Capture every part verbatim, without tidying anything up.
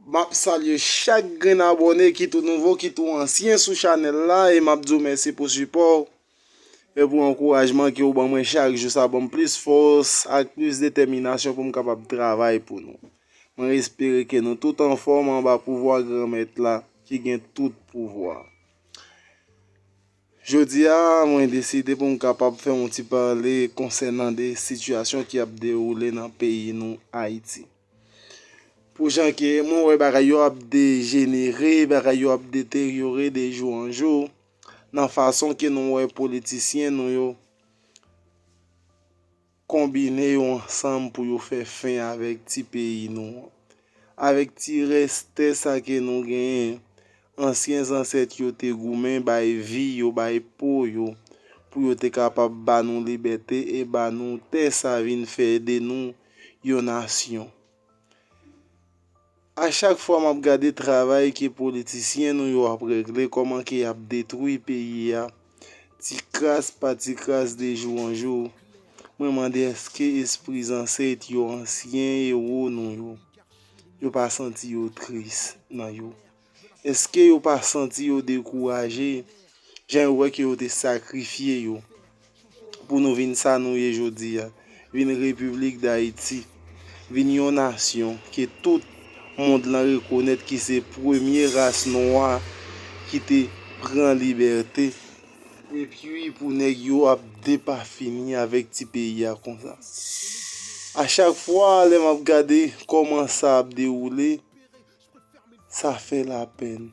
M ap salye chak grenn abòne, kit ou nouvo, kit ou ansyen sou chanèl la, e m ap di w mèsi pou sipò w e pou ankourajman ke w ban mwen chak jou. Sa ban m plis fòs ak plis detèminasyon pou m kapab travay pou nou. Mwen espere ke nou tout anfòm anba pouvwa Granmèt la ki gen tout pouvwa. Jodi a, mwen deside pou m kapab fè yon ti pale konsènan de sitiyasyon ki ap dewoule nan peyi nou, Ayiti. Pou jan ke mwen wè bagay yo ap dejenere, bagay yo ap deteryore de jou an jou, nan fason ke nou wè politisyen nou yo konbine yo ansanm pou yo fè fen avèk ti peyi nou an, avèk ti rès tè sa ke nou genyen. Ansyen zansèt yo te goumen, bay vi yo, bay po yo, pou yo te kapab ba nou libète e ba nou tè sa, vin fè de nou yon nasyon. A chak fwa m ap gade travay ke politisyen nou yo ap regle, kòman ke y ap detwi peyi a, ti kras pa ti kras, de jou an jou, mwen mande, èske espri zansèt yo, ansyen ewo nou yo, yo pa santi yo tris nan yo? Èske yo pa santi yo dekouraje? Jan yo wè ke yo te sakrifye yo pou nou vin sa nou ye jodi a, vin Repiblik Dayiti, vin yon nasyon ke tout mond lan rekonèt ki se premye ras nwa ki te pran libète. Epi pou nèg yo ap depafini avèk ti peyi a konsa. A chak fwa lè m ap gade kòman sa ap dewoule, sa fè lapèn.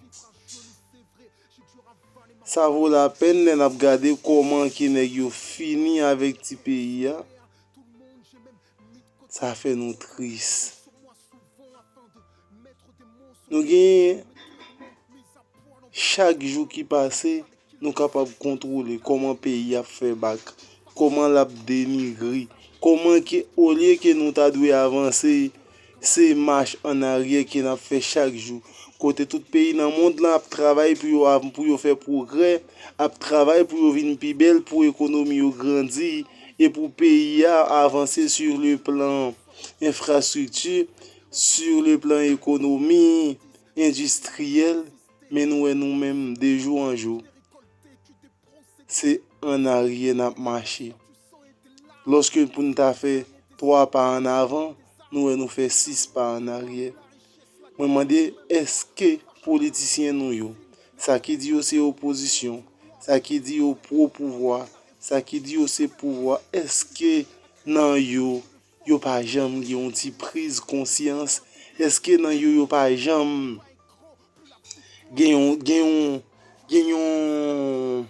Sa vo lapèn lè n ap gade kòman ke nèg yo fini avèk ti peyi a. Sa fè nou tris. Nou genyen chak jou ki pase, nou kapab kontwole kòman peyi ap fè bak, kòman l ap denigre, kòman ke, olye ke nou ta dwe avanse, se mach an aryè ke n ap fè chak jou. Kote tout peyi nan mond lan ap travay pou yo av-, pou yo fè pwogrè, ap travay pou yo vin pi bèl, pou ekonomi yo grandi, e pou peyi a avanse sur le plan enfrastrikti, sur le plan ekonomi, endistriyèl, men nou wè nou menm de jou an jou, se an aryè n ap mache. Lòske pou n ta fè twa pa an avan, nou wè nou fè sis pa an aryè. Mwen mande, èske politisyen nou yo, sa ki di yo se opozisyon, sa ki di yo pwo pouvwa, sa ki di yo se pouvwa, èske nan yo, yo pa janm gen yon ti priz konsyans? Èske nan yo, yo pa janm gen yon, gen yon, gen yon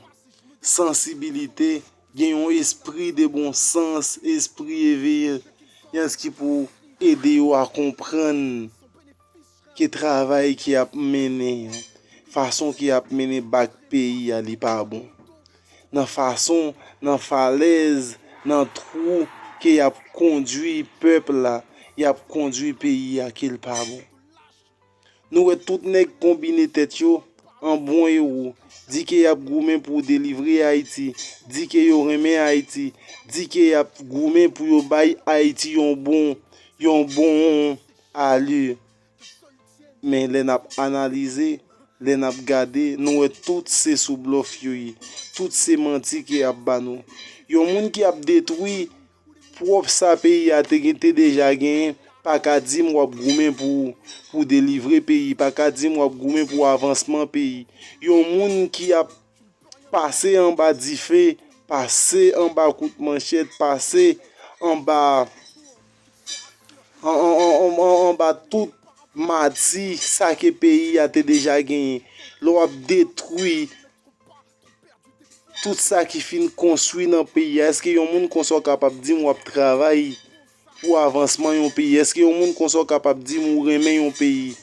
sansibilite, gen yon espri de bon sans, espri eveyans ki pou ede yo a konprann ke travay ke y ap mennen an, fason ke y ap mennen bak peyi a, li pa bon. Nan fason, nan falèz, nan twou ke y ap kondwi pèp la, y ap kondwi peyi a, ke l pa bon. Nou wè tout nèg konbine tèt yo an bon ewo, di ke y ap goumen pou delivre Ayiti, di ke yo renmen Ayiti, di ke y ap goumen pou yo bay Ayiti yon bon, yon bon ale. Men lè n ap analize, lè n ap gade, nou wè tout se sou blòf yo ye. Tout se manti ke y ap ba nou. Yon moun ki ap detwi pwòp sa peyi a te gen, te deja genyen, pa ka di m w ap goumen pou, pou delivre peyi, pa ka di m w ap goumen pou avansman peyi. Yon moun ki ap pase anba dife, pase anba kout manchèt, pase anba, an, an, an, an, an, anba tout mati sa ke peyi a te deja genyen. Lè w ap detwi tout sa ki fin konstwi nan peyi a, èske yon moun konsa w kapab di m w ap travay pou avansman yon peyi? Èske yon moun konsa w kapab di m ou renmen yon peyi?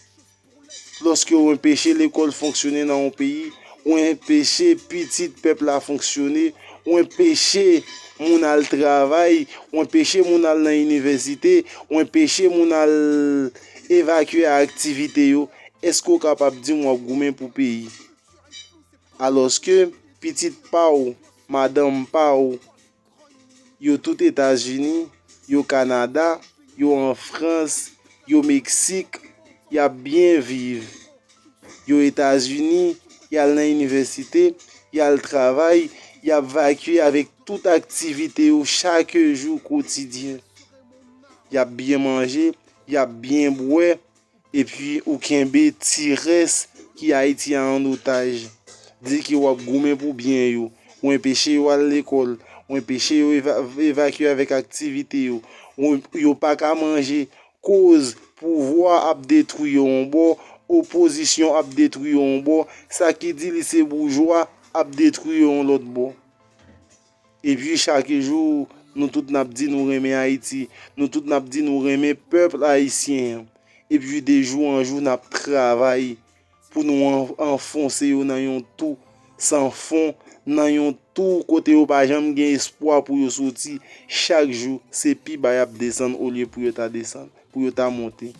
Lòske w anpeche lekòl fonksyone nan yon peyi, w anpeche pitit pèp la fonksyone, w anpeche moun al travay, w anpeche moun al nan inivèsite, w anpeche moun al evakye a aktivite yo, èske w kapab di m w ap goumen pou peyi? Alòske pitit pa w, madanm pa w, yo tout Etazini, yo Kanada, yo an Frans, yo Meksik, y ap byen viv. Yo Etazini, y al nan inivèsite, y al travay, y ap vakye avèk tout aktivite yo chak jou kotidyen. Y ap byen manje, y ap byen bwè, epi ou kenbe ti rès ki Ayiti a an otaj. Di ke w ap goumen pou byen yo. Ou enpeche yo al lekòl. Ou enpeche yo eva- evakye avèk aktivite yo. Ou, yo pa ka manje. Koz pouvwa ap detwi yo yon bò, opozisyon ap detwi yo yon bò, sa ki di li se boujwa ap detwi yo yon lòt bò. Epi chak jou, nou tout n ap di nou renmen Ayiti, nou tout n ap di nou renmen pèp ayisyen an. Epi de jou an jou, n ap travay pou nou an- anfonse yo nan yon tou san fon, nan yon tou kote yo pa janm gen espwa pou yo soti. Chak jou, se pi ba y ap desann olye pou yo ta desann, pou yo ta monte.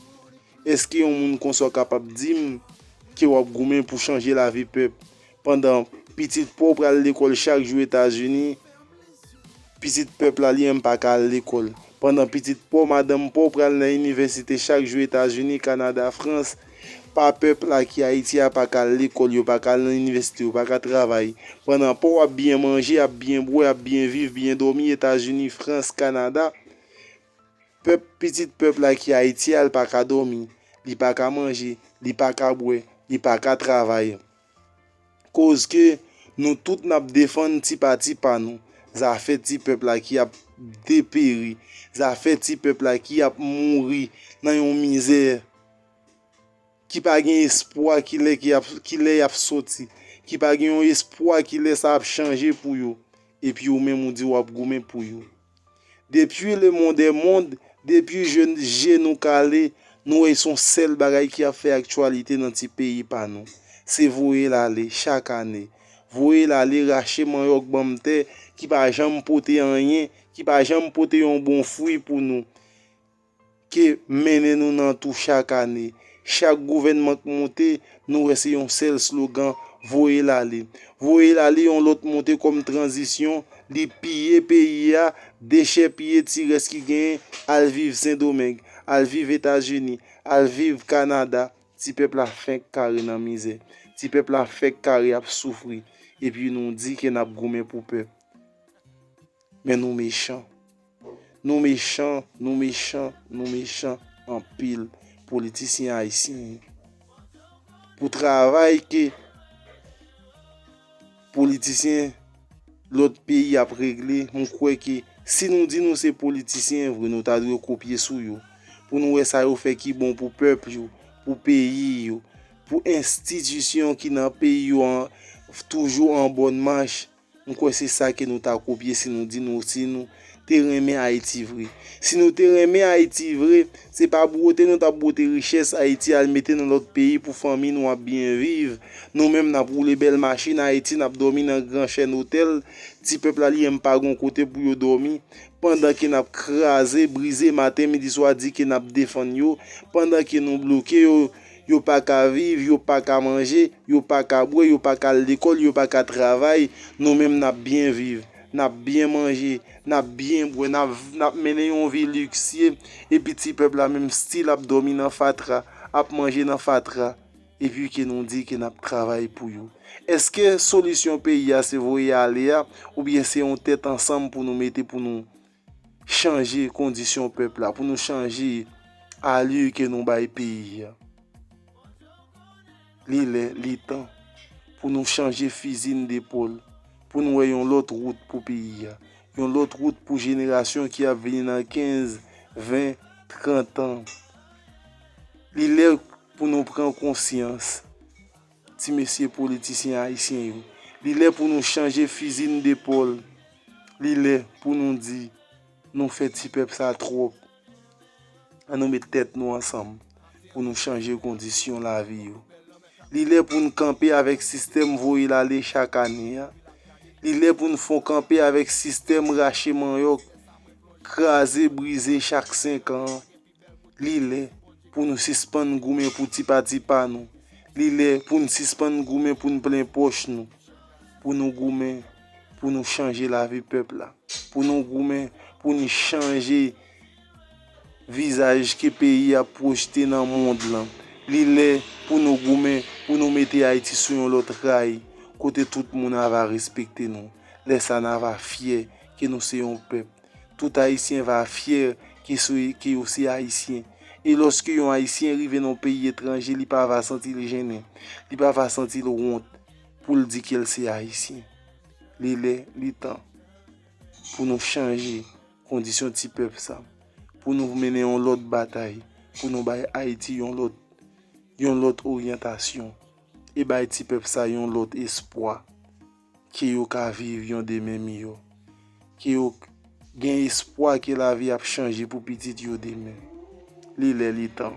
Èske yon moun konsa w kapab di m ke w ap goumen pou chanje lavi pèp, pandan pitit pa w pral lekòl chak jou Etazini, pitit pèp la li menm pa ka al lekòl. Pandan pitit pa w, madanm pa w pral nan inivèsite chak jou Etazini, Kanada, Frans, pa pèp la ki Ayiti a pa ka al lekòl, yo pa ka al nan inivèsite, yo pa ka travay. Pandan pa w ap byen manje, ap byen bwè, ap byen viv, byen dòmi Etazini, Frans, Kanada, pèp, pitit pèp la ki Ayiti a, li pa ka dòmi, li pa ka manje, li pa ka bwè, li pa ka travay. Koz ke nou tout n ap defann ti pati pa nou. Zafè ti pèp la ki ap deperi. Zafè ti pèp la ki ap mouri nan yon mizè. Ki pa gen espwa ki lè ki ap, ki lè y ap soti. Ki pa gen yon espwa ki lè sa ap chanje pou yo. Epi ou menm ou di w ap goumen pou yo. Depi le monde est monde, depi je, je nou kale, nou wè se yon sèl bagay ki ap fè aktyalite nan ti peyi pa nou. Se voye l ale chak ane. Voye l ale rache manyòk banm tè ki pa janm pote anyen, ki pa janm pote yon bon fwi pou nou. Ke mennen nou nan tou chak ane. Chak gouvènman k monte, nou wè se yon sèl slogan, voye l ale. Voye l ale yon lòt monte kòm tranzisyon, li piye peyi a, dechèpiye ti rès ki genyen, al viv Sendomeng, al viv Etazini, al viv Kanada. Ti pèp la fenk kare nan mizè. Ti pèp la fenk kare ap soufri. Epi nou di ke n ap goumen pou pèp. Men nou mechan. Nou mechan, nou mechan, nou mechan anpil politisyen ayisyen yo. Pou travay ke politisyen lòt peyi ap regle, m kwè ke si nou di nou se politisyen vre, nou ta dwe kopye sou yo. Pou nou wè sa yo fè ki bon pou pèp yo, pou peyi yo, pou enstitisyon ki nan peyi yo an, toujou an bòn mach. M kwè se sa ke nou ta kopye si nou di nou, si nou te renmen Ayiti vre. Si nou te renmen Ayiti vre, se pa bwote nou t ap bwote richès Ayiti al mete nan lòt peyi pou fanmi nou ap byen viv. Nou menm n ap woule bèl machin Ayiti, n ap dòmi nan gran chèn otèl. Ti pèp la li menm pa gon kote pou yo dòmi. Pandan ke n ap kraze, brize maten, midi, swa, di ke n ap defann yo. Pandan ke nou bloke yo, yo pa ka viv, yo pa ka manje, yo pa ka bwè, yo pa ka al lekòl, yo pa ka travay, nou menm n ap byen viv, n ap byen manje, n ap byen bwè, n ap, n ap mennen yon vi liksye, epi ti pèp la menm still ap dòmi nan fatra, ap manje nan fatra, epi ke nou di ke n ap travay pou yo. Èske solisyon peyi a se voye ale a, oubyen se yon tèt ansanm pou nou mete pou nou chanje kondisyon pèp la, pou nou chanje alil ke nou bay peyi a. Li lè, li tan pou nou chanje fizi n depòl, pou nou wè yon lòt wout pou peyi a, yon lòt wout pou jenerasyon ki ap vini nan kenz, ven, trant an. Li lè pou nou pran konsyans. Ti mesye politisyen ayisyen yo, li lè pou nou chanje fizi n depòl. Li lè pou nou di, nou fè ti pèp sa twòp. Ann nou met tèt nou ansanm pou nou chanje kondisyon lavi yo. Li lè pou n kanpe avèk sistèm voye l ale chak ane a. Li lè pou n fon kanpe avèk sistèm rache manyòk, kraze, brize chak senk an an. Li lè pou nou sispann goumen pou ti pati pa nou. Li lè pou n sispann goumen pou n plen pòch nou. Pou nou goumen pou nou chanje lavi pèp la. Pou nou goumen pou n chanje vizaj ke peyi a pwojte nan mond lan. Li lè pou nou goumen, pou nou mete Ayiti sou yon lòt ray, kote tout moun ava respekte nou. Lè sa n ava fyè ke nou se yon pèp. Tout Ayisyen va fyè ke, se, ke yo se Ayisyen. E lòske yon Ayisyen rive nan yon peyi etranje, li pa va santi l jennen. Li pa va santi l wont pou l di ke l se Ayisyen. Li lè, li tan pou nou chanje kondisyon ti pèp sa, pou nou mennen yon lòt batay, pou nou bay Ayiti yon lòt, yon lòt oryantasyon, e bay ti pèp sa yon lòt espwa ke yo ka viv yon demen miyò, ke yo gen espwa ke lavi ap chanje pou pitit yo demen. Li lè, li tan.